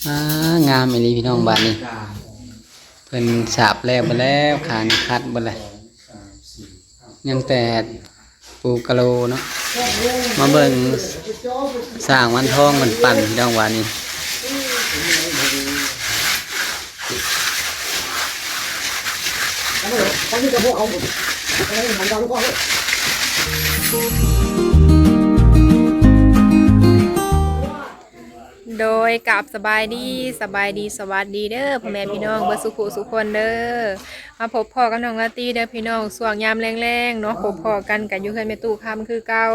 ອ່າ ງາມອີ່ຫຼີພີ່ນ້ອງ ບາດນີ້ເພິ່ນສາບແລ້ວເບິດແລ້ວ ຄາງຂັດເບິດແລ້ວ ຍັງແຕ່ປູກະໂລເນາະ. ມາເບິ່ງຊ່າງວັນທອງເພິ່ນປັ່ນພີ່ນ້ອງ ບາດນີ້. ໂດຍ ກາບສະບາຍດີ ສະບາຍດີ ສະຫວັດດີເດີພໍ່ແມ່ພີ່ນ້ອງເບິດສູ່ຜູ້ສູ່ຄົນເດີ. ມາພົບພໍ້ກັບນ້ອງລາຕີເດີພີ່ນ້ອງ ຊ່ວງຍາມແລງໆເນາະ ພົບພໍ້ກັນກະຢູ່ເຮືອນແມ່ຕູ້ຄຳຄືເກົ່າ.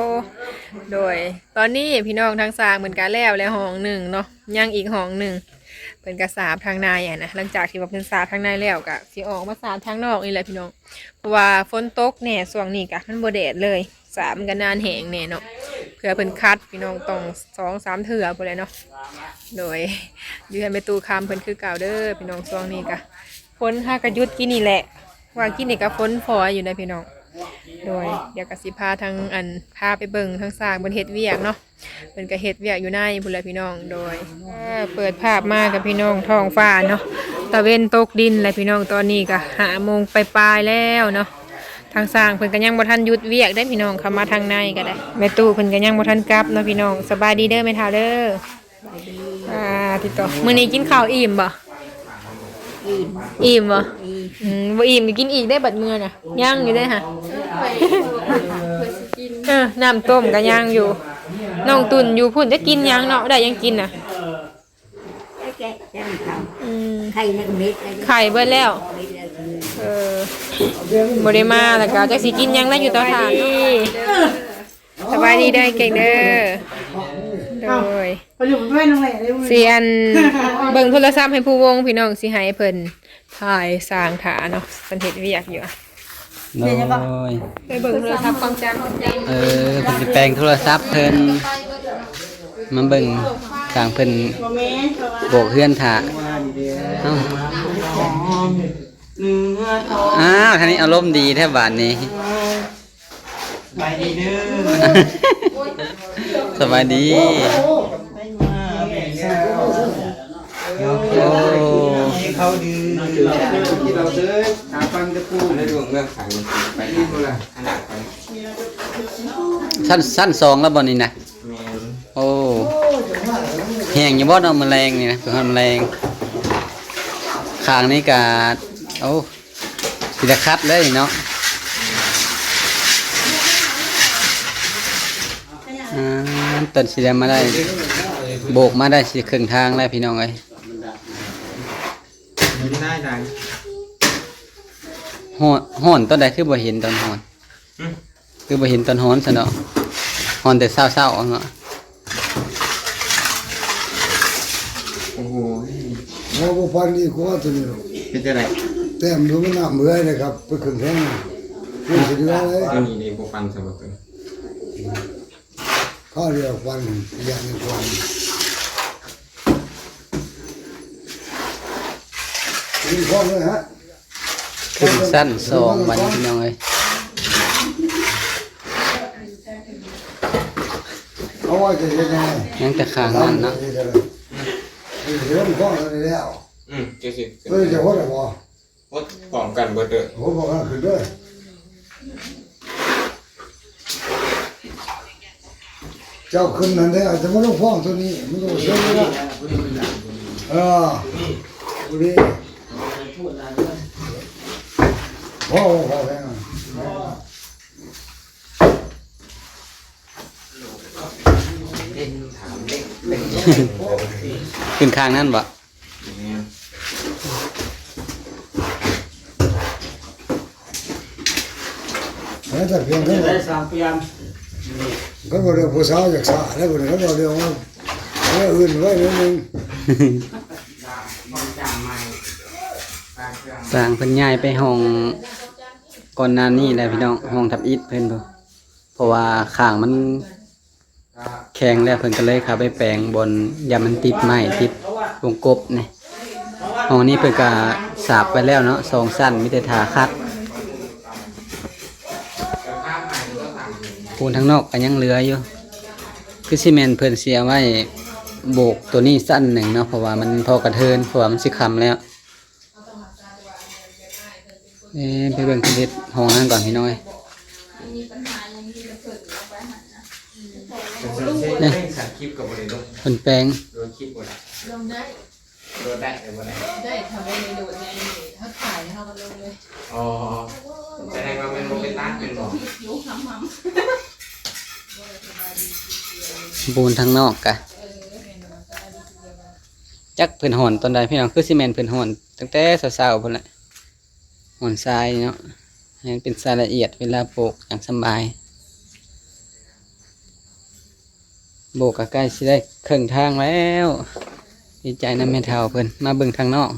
ໂດຍ ຕອນນີ້ພີ່ນ້ອງ ທາງຊ່າງເພິ່ນກະແລ້ວແລ້ວຫ້ອງໜຶ່ງເນາະ ຍັງອີກຫ້ອງໜຶ່ງ ເພິ່ນກະສາບທາງໃນຫັ້ນນະ. ຫຼັງຈາກທີ່ວ່າເພິ່ນສາບທາງໃນແລ້ວ ກະຊິອອກມາສາບທາງນອກນີ້ແຫຼະພີ່ນ້ອງ ເພາະວ່າຝົນຕົກແດ່ ຊ່ວງນີ້ກະມັນບໍ່ແດດເລີຍ ສາບມັນກະນານແຫ້ງແດ່ເນາະ. ເພື່ອເພິ່ນຂັດພີ່ນ້ອງ ຕ້ອງສອງສາມເທື່ອພຸ້ນແຫຼະເນາະ. ໂດຍ ຢູ່ເຮືອນແມ່ຕູ້ຄຳເພິ່ນຄືເກົ່າເດີພີ່ນ້ອງ. ຊ່ວງນີ້ກະຝົນຫາກະຢຸດກີ້ນີ້ແຫຼະ ວ່າກີ້ນີ້ກະຝົນຝອຍຢູ່ນະພີ່ນ້ອງ. ໂດຍ ດຽວກະຊິພາທາງ ອັນ ພາໄປເບິ່ງທາງຊ່າງເພິ່ນເຮັດວຽກເນາະ ເພິ່ນກະເຮັດວຽກຢູ່ໃນພຸ້ນແຫຼະພີ່ນ້ອງ. ໂດຍ ເປີດພາບມາກັບພີ່ນ້ອງ ທ້ອງຟ້າເນາະ ຕາເວັນຕົກດິນແຫຼະພີ່ນ້ອງ. ຕອນນີ້ກະຫ້າໂມງປາຍໆແລ້ວເນາະ. ທາງຊ່າງເພິ່ນກະຍັງບໍ່ທັນຢຸດວຽກເດ້ພີ່ນ້ອງ ເຂົ້າມາທາງໃນກະໄດ້ ແມ່ຕູ້ເພິ່ນກະຍັງບໍ່ທັນກັບເນາະພີ່ນ້ອງ. ສະບາຍດີເດີແມ່ເຖົ້າເດີ. ອ່າ ຕິດຕໍ່ ມື້ນີ້ກິນເຂົ້າອີ່ມບໍ່? ອີ່ມ ອີ່ມບໍ່? ອີ່ມ ອືມ ບໍ່ອີ່ມກະກິນອີກເດ້ ບັດເມືອນະ ຍັງຢູ່ເດ້ຫະ. ເອີ ນ້ຳຕົ້ມກະຍັງຢູ່ ນ້ອງຕຸ່ນຢູ່ພຸ້ນ ຈັກກິນຫຍັງເນາະ ໄດ້ຫຍັງກິນນະ? ອືມ ໄຂ່ເບິດແລ້ວ ເອີ ບໍ່ໄດ້ມາ ແລ້ວກະຈັກຊິກິນຫຍັງລະ ຢູ່ເຕົາຖ່ານເນາະ. ສະບາຍດີເດີເກັ່ງເດີ. ໂດຍ ຊິອັນ ເບິ່ງໂທລະສັບໃຫ້ຜູ້ວົງພີ່ນ້ອງ ຊິໃຫ້ເພິ່ນຖ່າຍສ້າງຖ້າເນາະ ເພິ່ນເຮັດວຽກຢູ່. ໂດຍ ໄປເບິ່ງໂທລະສັບກ່ອນຈ້າ. ເອີ ເພິ່ນຊິແປງໂທລະສັບເພິ່ນ ມາເບິ່ງຊ່າງເພິ່ນໂບກເຮືອນຖ້າ. ເອົ້າ ອ້າວ ທາງນີ້ອາລົມດີແທ້ບາດນີ້. ສະບາຍດີເດີ ສະບາຍດີ. ໂອ້ ເຂົາດື້ ກິນເຫຼົ້າເຊີຍ ຫາຟັງແຕ່ປູ ໄດ້ດວງເມືອງຂັງ ໄປກິນບໍ່ລະ? ຊັ້ນ ຊັ້ນສອງແລ້ວບໍ່ນີ້ນະ? ແມ່ນ. ໂອ້ ແຫ້ງຢູ່ບໍ່ເນາະ ມື້ແລງນີ້ນະ ເພິ່ນຮອດມື້ແລງ. ຂ້າງນີ້ກະ ໂອ້ ຊິໄດ້ຂັດເລີຍເນາະ. ອ່າ ຕົ້ນຊິໄດ້ມາໄດ້ ໂບກມາໄດ້ຊິເຄິ່ງທາງແລ້ວພີ່ນ້ອງເອີຍ. ຮ້ອນ ຮ້ອນຕອນໃດ ຄືບໍ່ເຫັນຕອນຮ້ອນ? ຫຶ? ຄືບໍ່ເຫັນຕອນຮ້ອນຊັ້ນເນາະ ຮ້ອນແຕ່ເຊົ້າໆເນາະ. ໂອ້ໂຫ ເຮົາບໍ່ປັ່ນດີກວ່າຕົວນີ້ດອກ. ເປັນຈັ່ງໃດ? ແຕ້ມດູມັນນ້ຳເໝືອຍນະຄັບ ໄປຂຶ້ນແພງ ຂຶ້ນຊິເຫຼືອເລີຍ. ຕົວນີ້ນີ້ບໍ່ປັ່ນຊັ້ນບໍ່? ຕົວນີ້ ຂ້າວດຽວປັ່ນ ຢ່າງໜຶ່ງປັ່ນ ມີຄວາມເລີຍຮະ. ຂຶ້ນຊັ້ນສອງບັດນີ້ພີ່ນ້ອງເອີຍ. ເອົາໄວ້ຈະເຮັດຫຍັງ? ຍັງແຕ່ຂ້າງນັ້ນເນາະ. ເຮັດແລ້ວ. ອືມ ຈັ່ງຊີ້. ເອີ ຈະຫົດແລ້ວບໍ່? ຫົດພ້ອມກັນເບິດເດີ. ຫົດພ້ອມກັນຂຶ້ນເດີ. ເຈົ້າຂຶ້ນນັ້ນເດ້ ອາດຈະມາລົງພ້ອມຕົວນີ້ ມັນກໍບໍ່ເຊີງເລີຍນະ. ເອີ ພໍດີ ພໍ ພໍ ພໍແລ້ວ. ຂຶ້ນຂ້າງນັ້ນບໍ່? ແມ່ນແຕ່ພຽງເທົ່ານັ້ນ. ຄັນວ່າເລື່ອງຜູ້ສາວຢາກສາແລ້ວ ຄັນວ່າເລື່ອງ ເລື່ອງອື່ນໄວ້ໜ້ອຍໜຶ່ງ. ຊ່າງເພິ່ນຍ້າຍໄປຫ້ອງ ກ່ອນໜ້ານີ້ແຫຼະພີ່ນ້ອງ ຫ້ອງທຳອິດເພິ່ນພຸ້ນ ເພາະວ່າຂ້າງມັນ ແຂງແລ້ວ ເພິ່ນກໍເລີຍເຂົ້າໄປແປງບ່ອນ ຢ້ານມັນຕິດໄມ້ຕິດວົງກົບນີ້. ຫ້ອງນີ້ເພິ່ນກໍສາບໄວ້ແລ້ວເນາະ ສອງຊັ້ນ ມີແຕ່ຖ້າຂັດ. ປູນທາງນອກກໍຍັງເຫຼືອຢູ່ ຄືຊິແມ່ນເພິ່ນຊິເອົາໄວ້ ໂບກໂຕນີ້ຊັ້ນໜຶ່ງເນາະ ເພາະວ່າມັນພໍກະເທີນ ເພາະວ່າມັນຊິຄ່ຳແລ້ວ. ເອີ ໄປເບິ່ງເພິ່ນເຮັດຫ້ອງນັ້ນກ່ອນພີ່ນ້ອງເອີຍ. ເພິ່ນແປງ ລົງໄດ້ ໂດດໄດ້ ບໍ່ໄດ້ ໄດ້ ຖ້າບໍ່ໄດ້ໂດດໃຫຍ່ນີ້ ເຮົາຖ່າຍເຮົາກໍລົງເລີຍ. ອໍ ສະແດງວ່າແມ່ນບໍ່ໄປຕັດແມ່ນບໍ່? ຢູ່ຫຳໆ ປູນທາງນອກກະ ຈັກເພິ່ນຮ່ອນຕອນໃດພີ່ນ້ອງ ຄືຊິແມ່ນເພິ່ນຮ່ອນຕັ້ງແຕ່ເຊົ້າໆ ພຸ້ນແຫຼະ. ໝອນຊາຍເນາະ ໃຫ້ມັນເປັນຊາຍລະອຽດ ເວລາໂປກຢ່າງສະບາຍ. ໂບກກໍໃກ້ຊິໄດ້ເຄິ່ງທາງແລ້ວ. ດີໃຈນຳແມ່ເຖົ້າເພິ່ນ. ມາເບິ່ງທາງນອກ.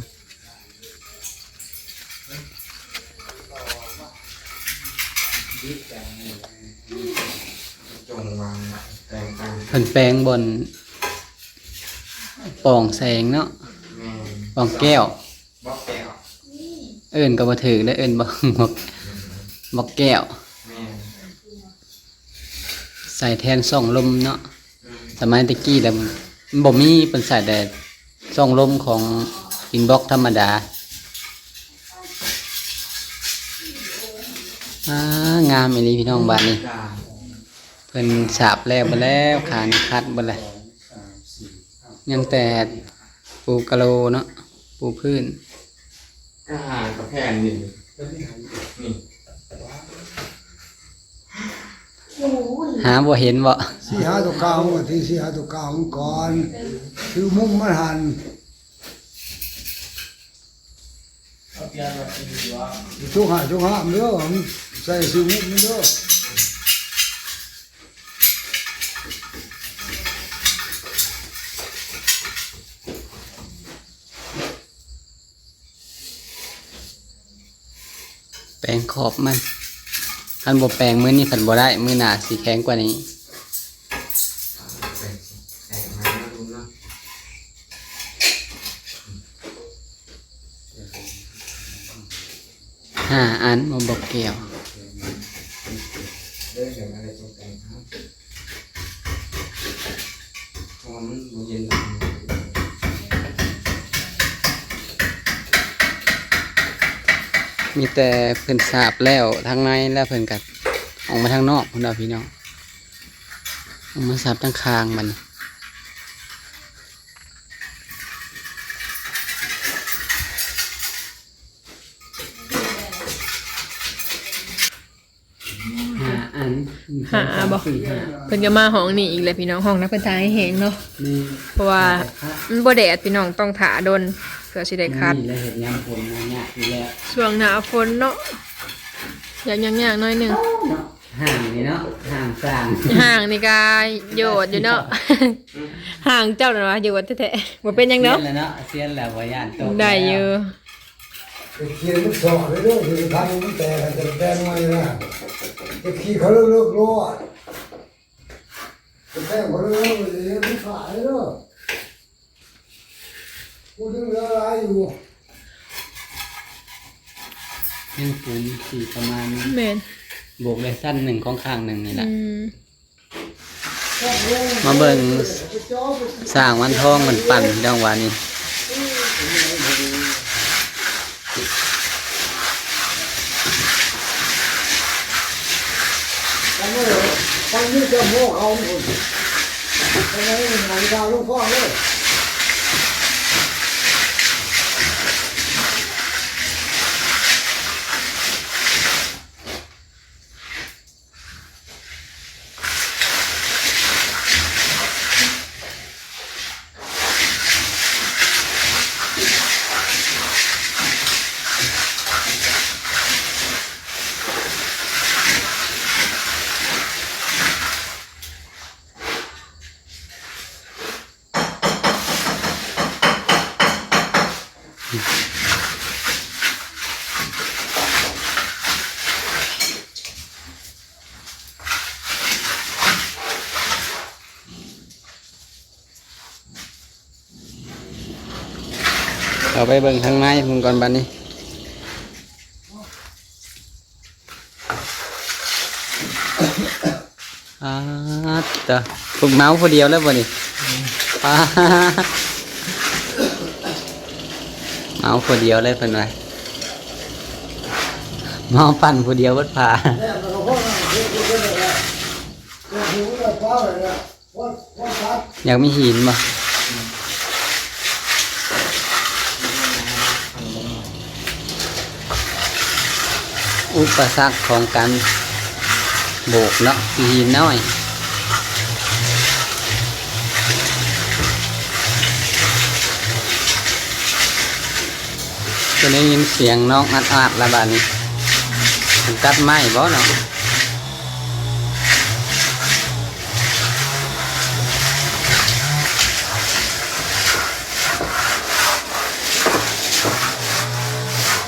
ເພິ່ນແປງບ່ອນປ່ອງແສງເນາະ. ແມ່ນ ປ່ອງແກ້ວ. ບລັອກແກ້ວ ເອີ້ນກໍບໍ່ຖືກເດ້ ເອີ້ນບລັອກ ບລັອກແກ້ວ. ແມ່ນ ໃສ່ແທນຊ່ອງລົມເນາະ. ອືມ ສະໄໝແຕ່ກີ້ລະມັນບໍ່ມີ ເພິ່ນໃສ່ແຕ່ຊ່ອງລົມຂອງອິນບັອກທຳມະດາ. ອາ ງາມອີ່ຫຼີພີ່ນ້ອງ ບາດນີ້ ເພິ່ນສາບແລ້ວເບິດແລ້ວ ຄານຂັດເບິດແລ້ວ. ຍັງແຕ່ປູກະໂລເນາະ ປູພື້ນ. ກະຫາກະແຜ່ນນີ້ ນີ້ ຫາບໍ່ເຫັນບໍ່? ຊິຫາຕົວເກົ່າ ທີ່ຊິຫາຕົວເກົ່າກ່ອນ ຊື່ມຸມມັນຫັ້ນ. ຈຸກຫາຈຸກຫາມເດີ ໃສ່ຊື່ມຸກນີ້ເດີ. ແປງຂອບມັນ ຄັນບໍ່ແປງມື້ນີ້ພັດບໍ່ໄດ້ ມື້ໜ້າຊິແຂງກວ່ານີ້. ຫ້າອັນບໍ່ ບລັອກແກ້ວ. ມີແຕ່ເພິ່ນສາບແລ້ວທາງໃນ ແລ້ວເພິ່ນກໍອອກມາທາງນອກພຸ້ນເນາະພີ່ນ້ອງ. ເອົາມາສັບຕັ້ງຄາງມັນ. ຫ້າອັນ ຫ້າ ບໍ່ ເພິ່ນກໍມາຫ້ອງນີ້ອີກແລ້ວພີ່ນ້ອງ. ຫ້ອງນັ້ນເພິ່ນຖ່າຍໃຫ້ແຫ້ງເນາະ. ແມ່ນ ເພາະວ່າມັນບໍ່ແດດພີ່ນ້ອງ ຕ້ອງຖ້າດົນເພື່ອຊິໄດ້ຂັດ. ນີ້ແຫຼະເຮັດຍາມຝົນນະ ຍາກຢູ່ແລ້ວ ຊ່ວງໜ້າຝົນເນາະ ຍາກ ຍາກໆໜ້ອຍໜຶ່ງເນາະ. ຫ້າງນີ້ເນາະ ຫ້າງສ້າງ ຫ້າງນີ້ກະໂຍດຢູ່ເນາະ. ຫ້າງເຈົ້ານັ້ນວ່າໂຍດແທ້ໆ ບໍ່ເປັນຫຍັງດອກ ຊຽນແລ້ວເນາະ ຊຽນແລ້ວ ບໍ່ຢ້ານຕົກ ໄດ້ຢູ່. ໄປເຄຍມັນເຈາະເລີຍເດີ ຊິໄປທຳມັນແຕກ ຈະແປງໃໝ່ນະ ໄປເຄຍເຂົາເລີກໆໂລດ ໄປແປງເຂົາເລີກໆ ມັນຂາຍເດີ. ຜູ້ດຶງເຫຼືອຫຼາຍຢູ່ ຍັງປູນຊິປະມານ ແມ່ນ ໂບກໄດ້ຊັ້ນໜຶ່ງຂອງຂ້າງໜຶ່ງນີ້ລະ. ອືມ ມາເບິ່ງຊ່າງວັນທອງເພິ່ນປັ່ນ ພີ່ນ້ອງວ່ານີ້. ອັນນີ້ ອັນນີ້ຈະໂມ່ເຂົາພຸ້ນ ອັນນີ້ນາລິກາລຸງພອງເດີ. ເຂົ້າໄປເບິ່ງທາງໃນພຸ້ນກ່ອນບາດນີ້. ອາດຕະ ເພິ່ນເມົາຜູ້ດຽວແລ້ວບໍ່ນີ້? ອືມ ເມົາຜູ້ດຽວເລີຍເພິ່ນວ່າ ເມົາປັ່ນຜູ້ດຽວເບິດຜາ. ຢາກມີຫີນບໍ່? ອຸປະສັກຂອງການໂບກເນາະ ຫີນນ້ອຍ. ກໍໄດ້ຍິນສຽງນ້ອງອາດໆລະບາດນີ້ ເພິ່ນຕັດໄມ້ບໍ່ເນາະ?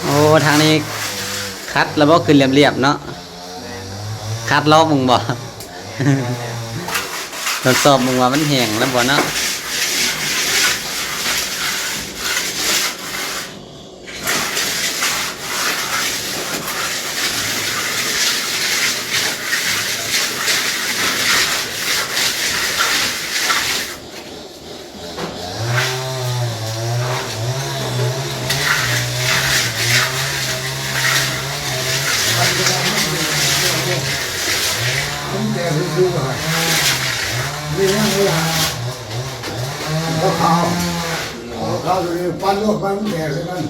ໂອ້ ທາງນີ້ຂັດລະບໍ່ ຂຶ້ນລຽບໆເນາະ. ແມ່ນ ຂັດລອບເບິ່ງບໍ່? ແມ່ນ ທົດສອບເບິ່ງວ່າມັນແຫ້ງແລ້ວບໍ່ເນາະ? ຂາວໆ ຂາວໆ ຕົວນີ້ປັ່ນໂລດ ໄປມັນແຕກໃສ່ກັນ.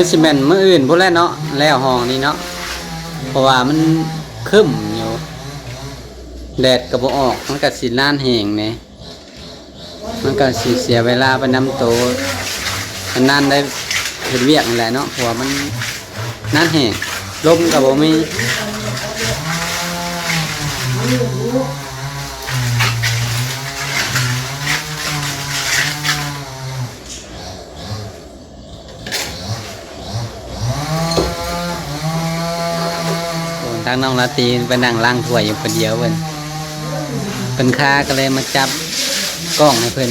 ຄືຊິແມ່ນມື້ອື່ນພຸ້ນແຫຼະເນາະ ແລ້ວຫ້ອງນີ້ເນາະ ເພາະວ່າມັນຄຶ້ມຢູ່ ແດດກໍບໍ່ອອກ ມັນກໍຊິນານແຫ້ງແດ່. ມັນກໍຊິເສຍເວລາໄປນຳໂຕ ນານໄດ້ເຮັດວຽກນີ້ແຫຼະເນາະ ເພາະວ່າມັນນານແຫ້ງ ລົມກໍບໍ່ມີ. ທາງນ້ອງລາຕີໄປນັ່ງລ້າງຖ້ວຍຢູ່ຄົນດຽວເພິ່ນ ເພິ່ນຄາກໍເລີຍມາຈັບກ້ອງໃຫ້ເພິ່ນ.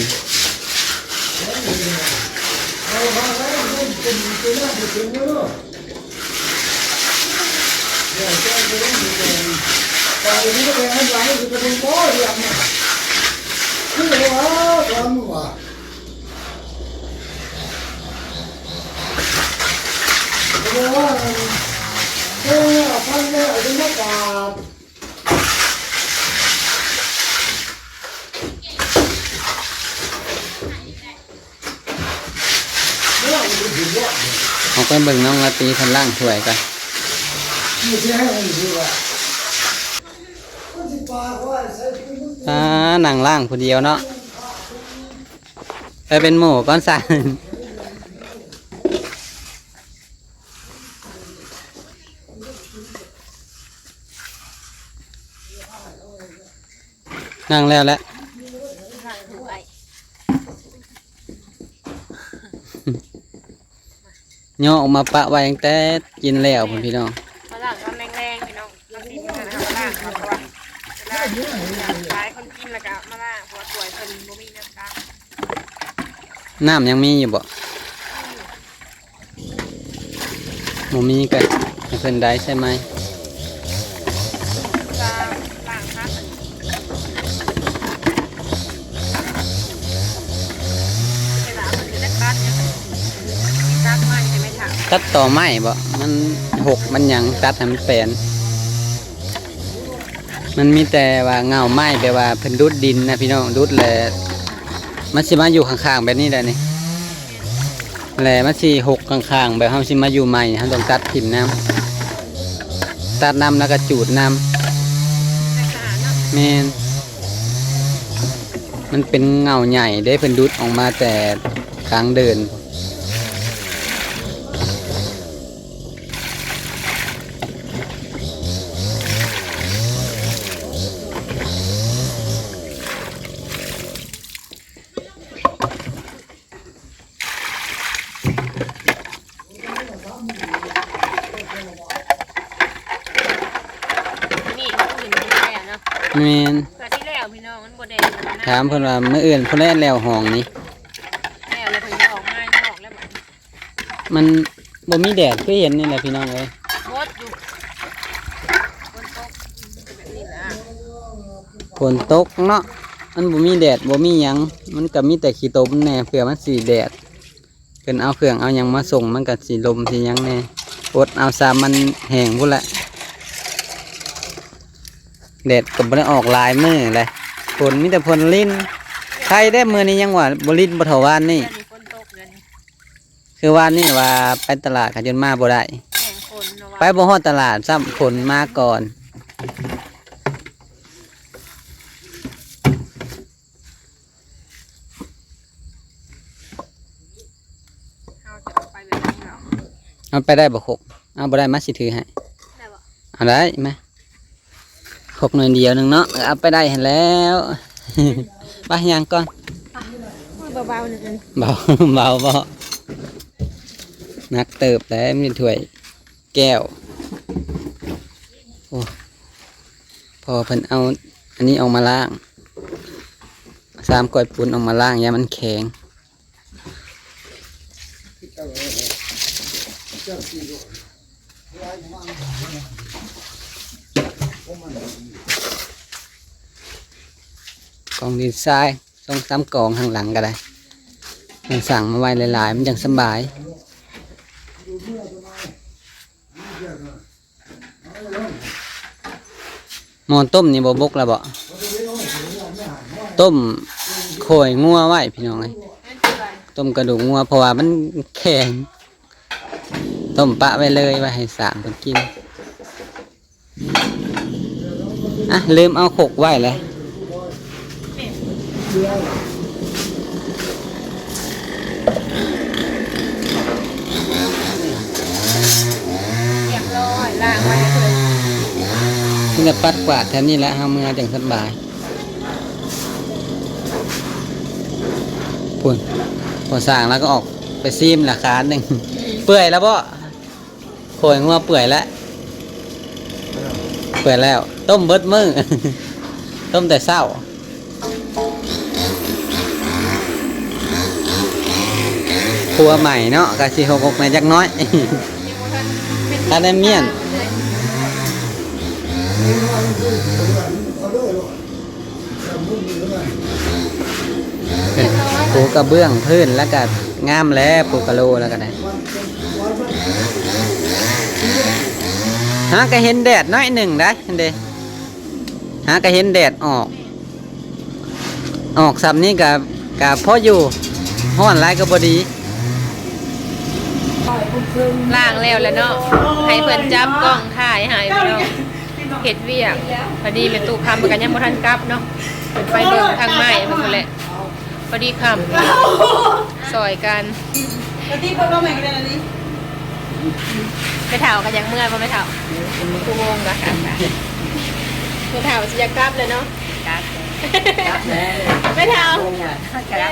ອອກໄປເບິ່ງນ້ອງລາຕີເພິ່ນລ້າງຖ້ວຍກ່ອນ. ອ່າ ນັ່ງລ້າງຜູ້ດຽວເນາະ. ໄປເປັນໝູ່ກ່ອນຊະ. ນັ່ງແລ້ວແຫຼະ. ຍໍອອກມາປະໄວ້ຕັ້ງແຕ່ກິນແລ້ວພຸ້ນພີ່ນ້ອງ. ມາລ້າງຕອນແລງໆ ພີ່ນ້ອງ. ມາຊິມາລ້າງເອົາ ເພາະວ່າຫຼາຍຄົນກິນແລ້ວກໍມາລ້າງ ເພາະວ່າຖ້ວຍເພິ່ນບໍ່ມີນ້ຳຕາ. ນ້ຳຍັງມີຢູ່ບໍ່? ບໍ່ມີກໍໃຫ້ເພິ່ນໄດ້ໃຊ້ໃໝ່. ຕັດຕໍໄມ້ບໍ່? ມັນຫົກມັນຫຍັງ ຕັດໃຫ້ມັນແປນ. ມັນມີແຕ່ວ່າເຫງົ້າໄມ້ ແບບວ່າເພິ່ນດູດດິນນະພີ່ນ້ອງ ດູດແລ້ວມັນຊິມາຢູ່ຂ້າງໆແບບນີ້ແຫຼະນີ້ ແລ້ວມັນຊິຫົກຂ້າງໆ ແບບເຮົາຊິມາຢູ່ໃໝ່ ເຮົາຕ້ອງຕັດຖິ້ມນຳ ຕັດນຳແລ້ວກໍຈູດນຳ. ແມ່ນ ມັນເປັນເຫງົ້າໃຫຍ່ເດ້ ເພິ່ນດູດອອກມາແຕ່ກາງເດີ່ນ. ແມ່ນ ເພື່ອຊິແລ້ວພີ່ນ້ອງ ມັນບໍ່ແດດນະ ຖາມເພິ່ນວ່າມື້ອື່ນພຸ້ນແຫຼະແລ້ວຫ້ອງນີ້ ແລ້ວ ແລ້ວເພິ່ນກໍອອກມາ ອອກແລ້ວບັດນີ້ ມັນບໍ່ມີແດດ ຄືເຫັນນີ້ແຫຼະພີ່ນ້ອງເອີຍ ໂພດຢູ່ ຝົນຕົກ ມັນກໍແບບນີ້ແຫຼະ ຝົນຕົກເນາະ ມັນບໍ່ມີແດດ ບໍ່ມີຫຍັງ ມັນກໍມີແຕ່ຂີ້ຕົມແດ່ ເພື່ອມັນຊິແດດ ເພິ່ນເອົາເຄື່ອງເອົາຫຍັງມາສົ່ງ ມັນກໍຊິລົມຊິຫຍັງແດ່ ອົດເອົາຊະ ມັນແຫ້ງພຸ້ນແຫຼະ ແດດກໍບໍ່ໄດ້ອອກຫຼາຍມື້ແຫຼະ ຝົນ ມີແຕ່ຝົນລິນ ໄຄແດ່ ມື້ນີ້ຍັງວ່າບໍ່ລິນບໍ່ເທົ່າວານນີ້ ດຽວນີ້ຝົນຕົກ ດຽວນີ້ ຄືວານນີ້ວ່າໄປຕະຫຼາດ ເຂົາຈົນມາບໍ່ໄດ້ ແມ່ນ ຝົນເນາະ ໄປບໍ່ຮອດຕະຫຼາດຊ້ຳ ຝົນມາກ່ອນ ເຮົາຈະເອົາໄປແບບນີ້ເນາະ ເອົາໄປໄດ້ບໍ່ຄົກ ເອົາບໍ່ໄດ້ ມາຊິຖືໃຫ້ ໄດ້ບໍ່ ເອົາໄດ້ ມາ ຄົກໜ່ວຍດຽວໜຶ່ງເນາະ ເອີ ເອົາໄປໄດ້ຫັ້ນແລ້ວ ໄປຍ່າງກ່ອນ ໂອ້ຍ ເບົາໆ ໜຶ່ງອັນ ເບົາ ເບົາບໍ່ ໜັກເຕີບແຫຼະ ມີຖ້ວຍແກ້ວ ໂອ້ ພໍ່ເພິ່ນເອົາອັນນີ້ອອກມາລ້າງ ຊາມກ້ອຍປຸ້ນອອກມາລ້າງ ຢ້ານມັນແຂງ. ກອງດິນຊາຍ ສອງສາມກອງ ທາງຫຼັງກໍໄດ້ ມັນສັ່ງມາໄວ້ຫຼາຍໆ ມັນຈັ່ງສະບາຍ. ໝໍ້ຕົ້ມນີ້ບໍ່ບົກແລ້ວເບາະ? ຕົ້ມຂ້ອຍງົວໄວ້ພີ່ນ້ອງເອີຍ ຕົ້ມກະດູກງົວ ເພາະວ່າມັນແຂງ ຕົ້ມປະໄວ້ເລີຍ ໄວ້ໃຫ້ສ້າງເພິ່ນກິນ. ອ່ະ ລືມເອົາຄົກໄວ້ແຫຼະ. ຮຽບຮ້ອຍ ລ້າງໄວ້ເລີຍ ມີແຕ່ປັດກວາດແຖວນີ້ແຫຼະ ເຮົາເມືອຈັ່ງສະບາຍ. ພຸ້ນ ພໍ່ຊ່າງລາວກໍອອກໄປຊີມລະຄານໜຶ່ງ ເປື່ອຍແລ້ວເບາະ? ໂອ້ຍ ງົວເປື່ອຍແລ້ວ ເປື່ອຍແລ້ວ ຕົ້ມເບິດມື້ ຕົ້ມແຕ່ເຊົ້າ. ຄົວໃໝ່ເນາະ ກະຊິຫົກໆ ແດ່ຈັກໜ້ອຍ ຄັນໄດ້ມ້ຽນ. ເປັນປູກະເບື້ອງພື້ນແລ້ວກະງາມແລ້ວ ປູກະໂລແລ້ວກະໄດ້ ຫາກະເຫັນແດດໜ້ອຍໜຶ່ງໄດ໋ ຫັ້ນເດ ຫາກະເຫັນແດດອອກ ອອກສ່ຳນີ້ກະ ກະພໍຢູ່ ຮ້ອນຫຼາຍກະບໍ່ດີ. ລ້າງແລ້ວແຫຼະເນາະ ໃຫ້ເພິ່ນຈັບກ້ອງຖ່າຍໃຫ້ພີ່ນ້ອງ ເຮັດວຽກ ພໍດີແມ່ຕູ້ຄຳເພິ່ນກະຍັງບໍ່ທັນກັບເນາະ ເພິ່ນໄປເບິ່ງທາງໄມ້ເພິ່ນພຸ້ນແຫຼະ ພໍດີຄ່ຳ ຊ່ອຍກັນ ກະຕິເພິ່ນມາໃໝ່ກະໄດ້ລະນີ້ ແມ່ເຖົ້າກະຢາກເມືອບໍ່ແມ່ເຖົ້າ? ຄູ່ໂມງກະ ແມ່ເຖົ້າຊິຢາກກັບແລ້ວເນາະ ກັບ ກັບແລ້ວ ແມ່ເຖົ້າ ກັບແລ້ວ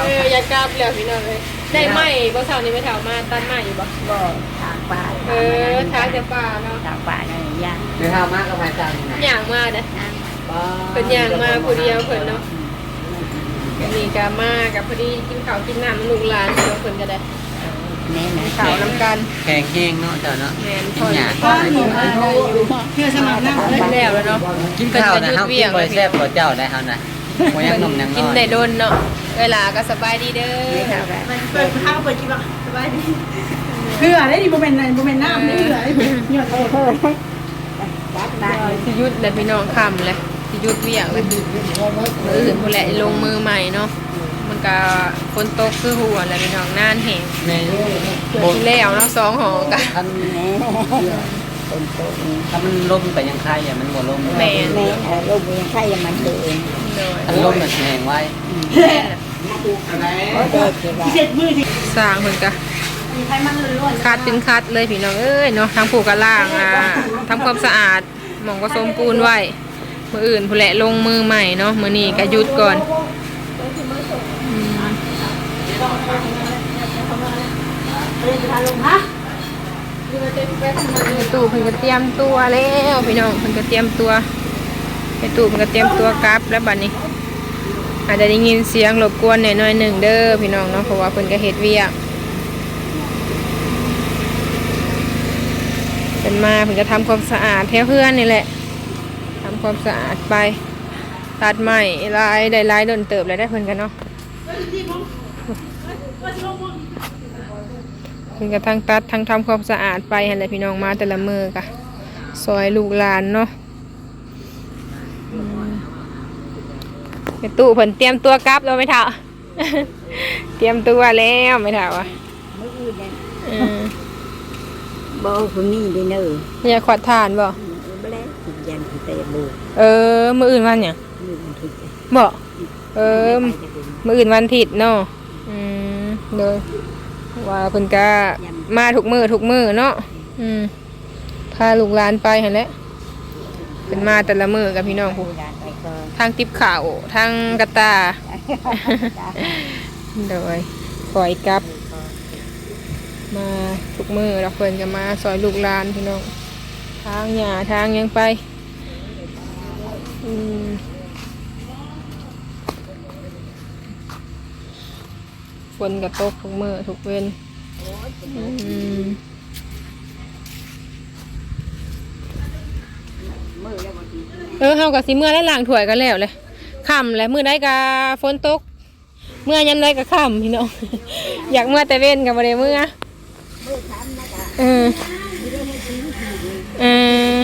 ເອີ ຢາກກັບແລ້ວພີ່ນ້ອງເອີຍ ໄດ້ໄມ້ບໍ່ເຊົ້ານີ້ ແມ່ເຖົ້າມາຕັດໄມ້ຢູ່ບໍ່? ບໍ່ ຖາງປ່າ ເອີ ຖາງແຕ່ປ່າເນາະ ຖາງປ່ານັ້ນຍ່າງ ແມ່ເຖົ້າມາກັບໃຜເຈົ້ານີ້ນະ? ຍ່າງມາເດ້ ເພິ່ນຍ່າງມາຜູ້ດຽວເພິ່ນເນາະ ນີ້ກະມາກະພໍດີກິນເຂົ້າກິນນ້ຳນຳລູກຫຼານເພິ່ນກະໄດ້ ແມ່ນ ກິນເຂົ້ານຳກັນ ແຂງແຮງເນາະເຈົ້າເນາະ ແມ່ນ ພໍ ພໍກິນເຂົ້າແລ້ວເນາະ ກິນເຂົ້ານະ ເຮົາກິນບໍ່ແຊບກວ່າເຈົ້າໄດ໋ ເຮົານະ ບໍ່ຍັງໜຸ່ມຍັງນ້ອຍ ກິນໄດ້ດົນເນາະ ເອື້ອຍຫຼ້າກະສະບາຍດີເດີ ເພິ່ນເຮົາເປີດກິນບໍ່ ສະບາຍດີ ເພື່ອໄດ້ນີ້ ບໍ່ແມ່ນ ບໍ່ແມ່ນນ້ຳເດ້ ເອີ ເອື້ອຍ ຊິຢຸດແລ້ວພີ່ນ້ອງ ຄ່ຳແລ້ວ ຊິຢຸດວຽກແລ້ວ ມື້ອື່ນພຸ້ນແຫຼະລົງມືໃໝ່ເນາະ ມັນກະຝົນຕົກຄືຮູ້ຫັ້ນແຫຼະພີ່ນ້ອງ ນານແຮງ ແມ່ນ ເກືອບຊິແລ້ວເນາະ ສອງຫໍກະ ຄັນ ຝົນຕົກ ຄັນມັນລົມກະຍັງຄາຍ ມັນບໍ່ລົມ ແມ່ນ ແມ່ນ ເອີ ລົມກະຍັງຄາຍ ມັນເດີ ໂດຍ ຄັນລົມມັນຊິແຮງໄວ ແມ່ນ ສ້າງເພິ່ນກະຂັດເປັນຂັດເລີຍພີ່ນ້ອງເອີຍເນາະ ທາງຜູ້ກະລ້າງ ອ່າ ທຳຄວາມສະອາດ ໝ່ອງປະສົມປູນໄວ້ ມື້ອື່ນພຸ້ນແຫຼະລົງມືໃໝ່ເນາະ ມື້ນີ້ກະຢຸດກ່ອນ ອືມ ຕູ້ເພິ່ນກະຕຽມຕົວແລ້ວພີ່ນ້ອງ ເພິ່ນກະຕຽມຕົວ ເປັນ แม่ตู้เพิ่นก็เตรียมตัวกลับแล้วบัดนี้ อาจจะได้ยินเสียงรบกวนแหน่หน่อยหนึ่งเด้อพี่น้องเนาะ เพราะว่าเพิ่นก็เฮ็ดเวียก เพิ่นมาเพิ่นก็ทำความสะอาดแถวเฮือนนี่แหละ ทำความสะอาดไป ตัดไม้หลาย ได้หลายโดนเติบแล้วเด้อเพิ่นก็เนาะ เพิ่นก็ทั้งตัดทั้งทำความสะอาดไปหั่นแหละพี่น้อง มาแต่ละมื้อก็ซอยลูกหลานเนาะ อืม แม่ตู้เพิ่นเตรียมตัวกลับแล้วแม่เฒ่า เตรียมตัวแล้วแม่เฒ่าอะ มื้ออื่นเนี่ย เออ บ่ พรุ่งนี้เด้อเด้อ อยากขวัดถ่านบ่ อืม บ่แล้ว ยันสิไปบ่ เออ มื้ออื่นวันหยัง มื้อวันอาทิตย์ บ่ เออ มื้ออื่นวันอาทิตย์เนาะ อืม โดย ว่าเพิ่นก็มาทุกมื้อทุกมื้อเนาะ อืม พาลูกหลานไปหั่นแหละ เพิ่นมาแต่ละมื้อกับพี่น้องพุ้น ทางติบข้าว ทางกระต่า โดย คอยกลับ มาทุกมื้อแล้ว เพิ่นก็มาซอยลูกหลานพี่น้อง ทางหญ้าทางหยังไป อืม ฝนก็ตกทุกมื้อทุกเว็น อืม เออ เฮาก็สิเมือแล้ว ล้างถ้วยก็แล้วแหละ ค่ำแล้ว มื้อใดก็ฝนตก เมือยามใดก็ค่ำพี่น้อง อยากเมือแต่เว็นก็บ่ได้เมือ เออ เออ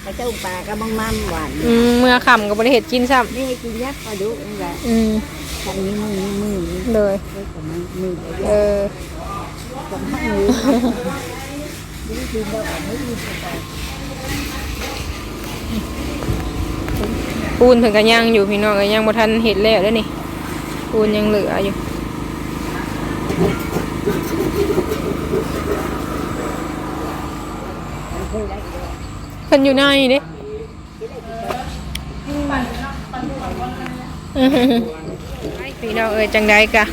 เขาเจ้าปลาก็มังมัมหวาน อืม เมือค่ำก็บ่ได้เฮ็ดกินซ้ำ นี่กินยักษ์ปลาดุกนี่แหละ อืม คันนี้มือนี้มือนี้ โดย เออ กับมือ เออ กับมือ ปูนเพิ่นก็ยังอยู่พี่น้องเอ้ย ยังบ่ทันเฮ็ดแล้วเด้อนี่ ปูนยังเหลืออยู่ เพิ่นอยู่ในเด้ พี่น้องเอ้ย จั่งใด๋กะ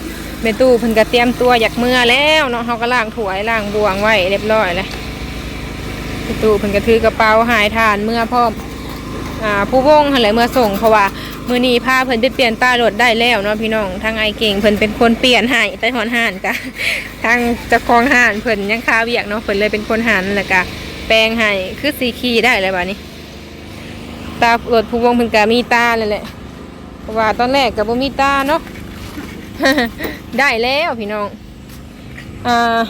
แม่ตู้เพิ่นก็เตรียมตัวอยากเมือแล้วเนาะ เฮาก็ล้างถ้วยล้างบ่วงไว้เรียบร้อยแล้ว แม่ตู้เพิ่นก็ถือกระเป๋าหายถ่านเมือพร้อม อ่า ภูวงศ์หั่นแหละเมือส่ง เพราะว่ามื้อนี้พาเพิ่นไปเปลี่ยนตารถได้แล้วเนาะพี่น้อง ทางอ้ายเก่งเพิ่นเป็นคนเปลี่ยนให้ แต่ฮอดฮ้านกะ ทางเจ้าของฮ้านเพิ่นยังคาเวียกเนาะ เพิ่นเลยเป็นคนหัน แล้วกะแปลงให้ คือสิขี่ได้แล้วบัดนี้ ตารถภูวงศ์เพิ่นก็มีตาแล้วแหละ เพราะว่าตอนแรกก็บ่มีตาเนาะ ได้แล้วพี่น้อง อ่า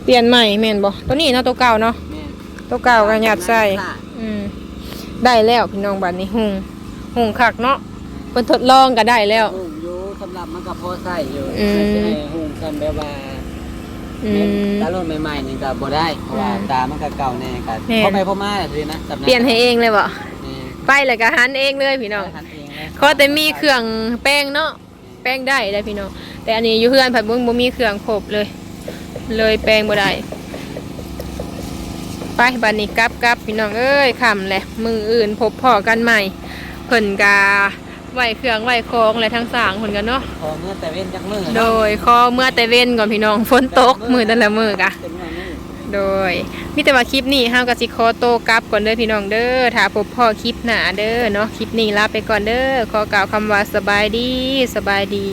เปลี่ยนใหม่แม่นบ่ ตัวนี้เนาะ ตัวเก่าเนาะ แม่น ตัวเก่าก็ยัดใส่ อืม ได้แล้วพี่น้อง บัดนี้หุง หุงคักเนาะ เพิ่นทดลองก็ได้แล้ว หุงอยู่ สำหรับมันก็พอใช้อยู่ อืม แต่สิให้หุงกันแบบว่า อืม ตารุ่นใหม่ๆนี่ก็บ่ได้ เพราะว่า อืม ตามันก็เก่าแน่ ก็ แม่น พอไปพอมาซื่อนะ เปลี่ยนให้เองเลยบ่ แม่น ไปแล้วก็หันเองเลยพี่น้อง หันเองเลย ขอแต่มีเครื่องแปลงเนาะ แปลงได้เด้อพี่น้อง แต่อันนี้อยู่เฮือนผัดบ่ บ่มีเครื่องครบเลย เลยแปลงบ่ได้ ไป บัดนี้กลับ กลับพี่น้องเอ้ย ค่ำแล้ว มื้ออื่นพบพ้อกันใหม่ เพิ่นกะไว้เครื่องไว้ของและทางสร้างเพิ่นกะเนาะ ขอเมือแต่เว็นจักมื้อเนาะ โดย ขอเมือแต่เว็นก่อนพี่น้อง ฝนตกมื้อแต่ละมื้อกะ เป็นมื้อมื้อ โดย มีแต่ว่าคลิปนี้เฮาก็สิขอโตกลับก่อนเด้อพี่น้องเด้อ ถ้าพบพ้อคลิปหน้าเด้อเนาะ คลิปนี้ลาไปก่อนเด้อ ขอกล่าวคำว่าสบายดี สบายดี